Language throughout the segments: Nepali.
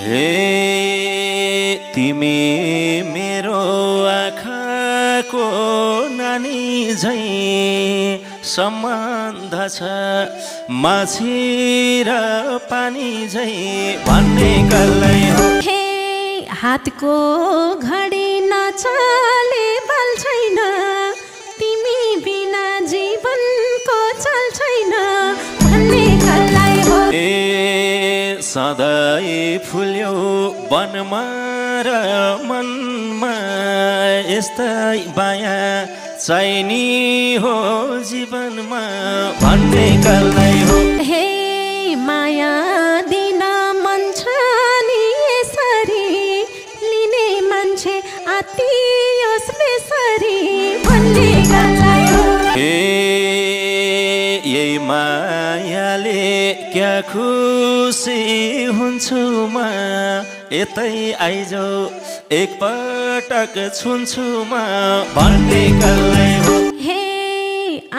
हे तिमी मेरो आँखाको नानी झैं सम्बन्ध छ माछी र पानी झैं भन्ने कल्लै हो। हे हातको घडी नचले बल छैन तिमी बिना जीवनको चल छैन भन्ने कल्लै हो। ए सधैँ फुल्यो वनमा र मनमा यस्तै माया चाहिने हो जीवनमा भन्ने कल्लै हो। हे माया दिन मन छ नि यसरी लिने मान्छे आतियोस् बेसरी भन्ने कल्लै हो। हे यही मायाले क्या खुसी हुन्छु म यतै आइजौ एकपटक छुन्छु म भन्ने कल्लै हो। हे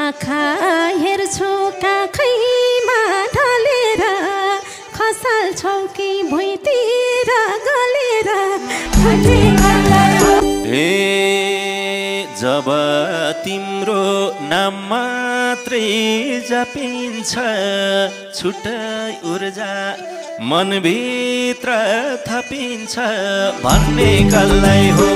आँखा हेर्छु काखैमा ढलेर खसाल्छौ कि भुइँतिर गलेर भन्ने कल्लै हो। हे जब तिम्रो नाम मात्रै जपिन्छ छुट्टै ऊर्जा मनभित्र थपिन्छ भन्ने कल्लै हो।